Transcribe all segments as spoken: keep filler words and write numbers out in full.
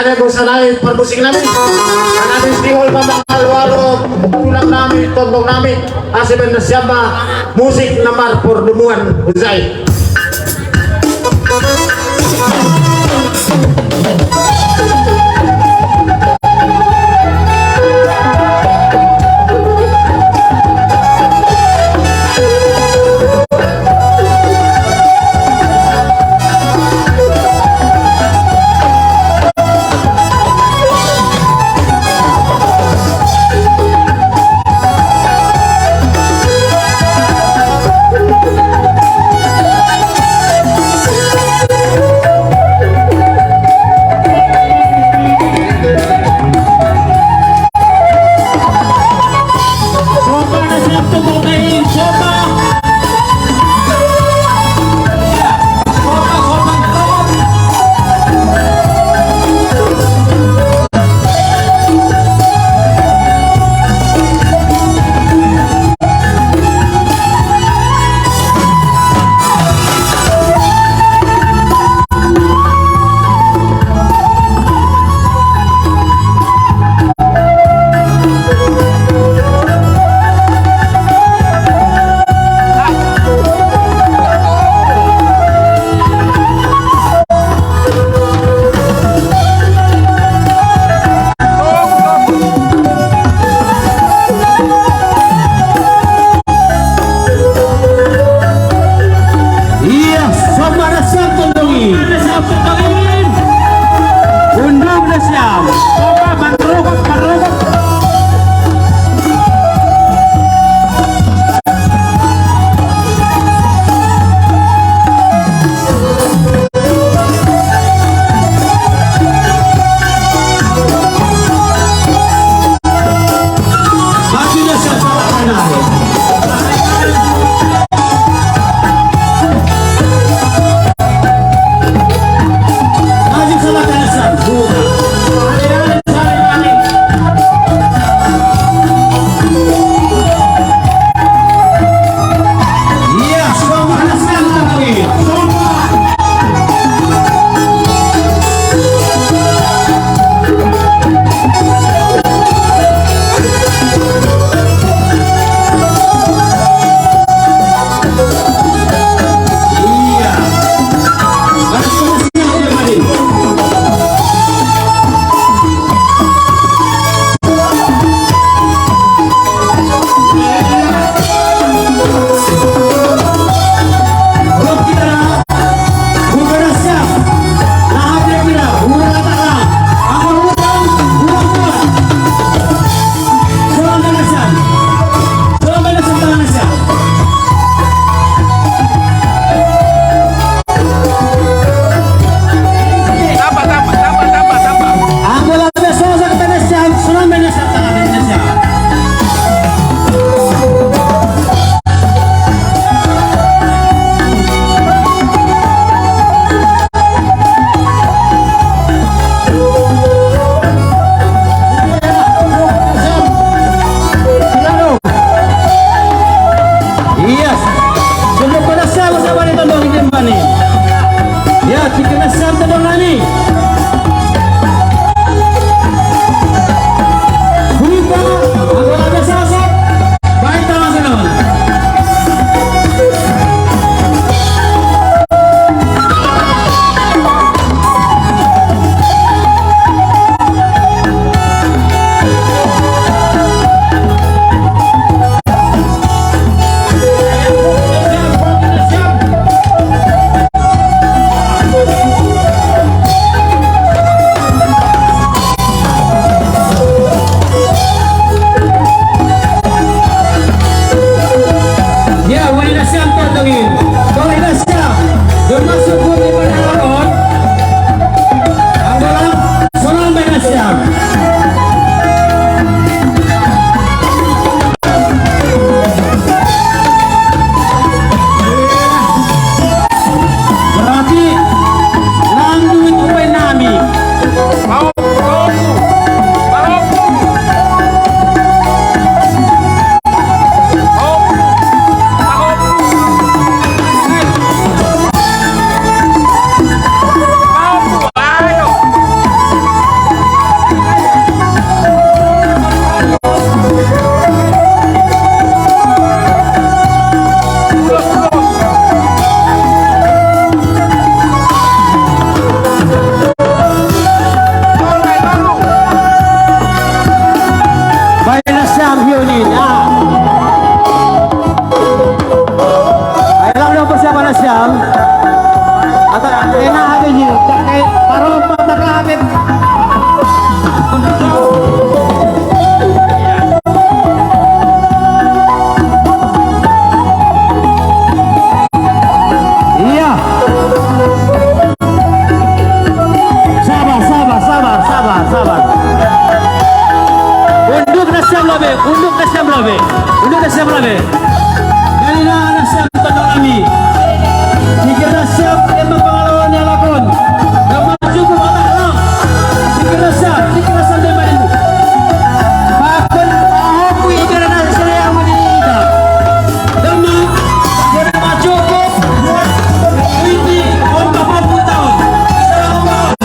Alai bosan nai parmusik nami. Nami sihol mamangalo-alo tulang nami, tondong nami. Asa baen nasiam ma musik na marpordomuan hujai. Ia, sombara siap tondong i. Unduk da siap. Sombara manrogot, manrogot. Labe, unduk na siam labe. Unduk na siam labe. Jadi na, na siam tondong nami. Singkir na siam, emma pangalaho ni halak on. Dang mancukup otak, no. Singkir na siam, singkir na siam, dema ini. Bahkan, ahok, wih, ikan na siam, yang mana ini, ikan. Dama, dama cukup buat ini, ombak pembutaan. Salam ombak.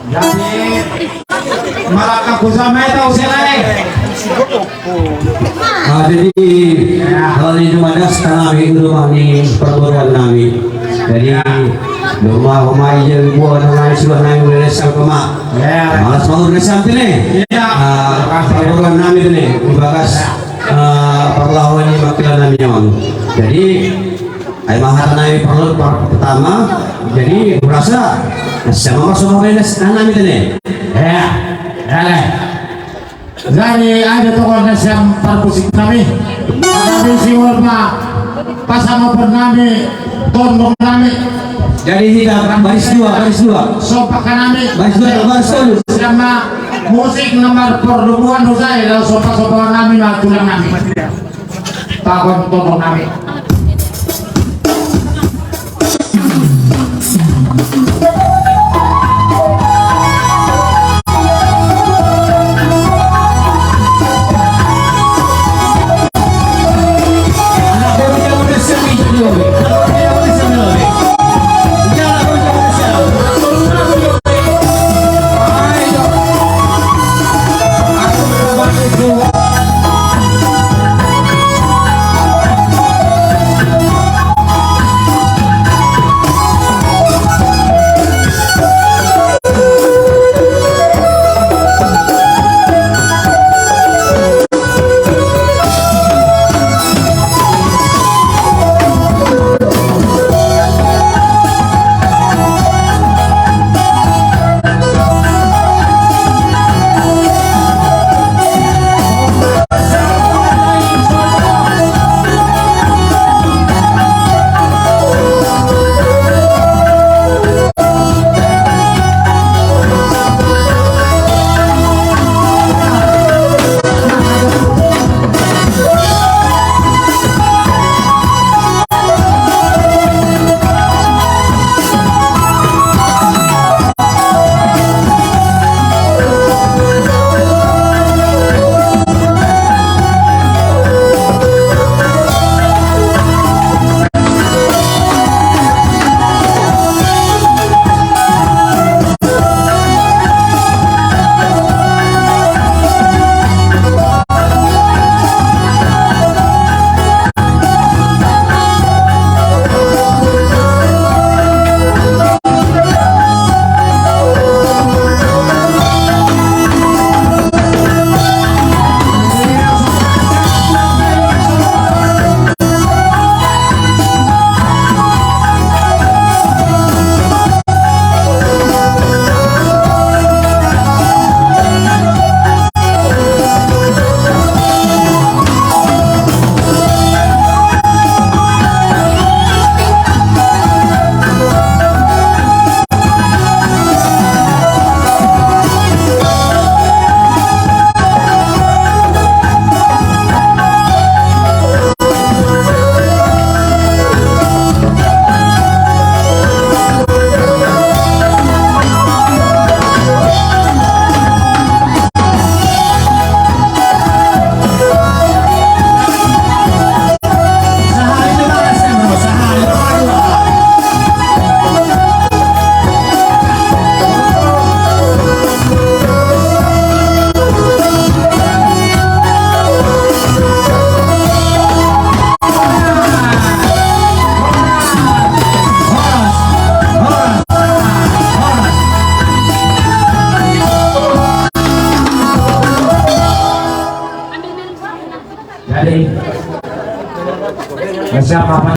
Jadi, malangkap ku sama itu, selai. Ah, jadi, hal ni jumada setengah minggu rumah ni perguruan nami. Jadi, rumah, rumah ijin buah nami sudah nami mulai sang kema. Ya. Malas mau udah sampai nih. Iya. Ah, perguruan nami tu nih, di bagas, ah, perlawanan ni makilan nami on. Jadi, ai ma hata nami perlu per-, pertama, jadi, kurasa, sama masuk apa ini, nami tu nih. Ya, ya, leh. Jadi, ai do tongtong na sian parmusik nami. Nami sihol ma, pasangaphon nami, tondong nami. Jadi, hita, baris dua, baris dua. Sompak nami. Baris dua, baris dua. Sian ma, musik nomor perdubuan usai, lalu sompak-sompak nami, ma tulang nami. Pakon tondong nami. Siapa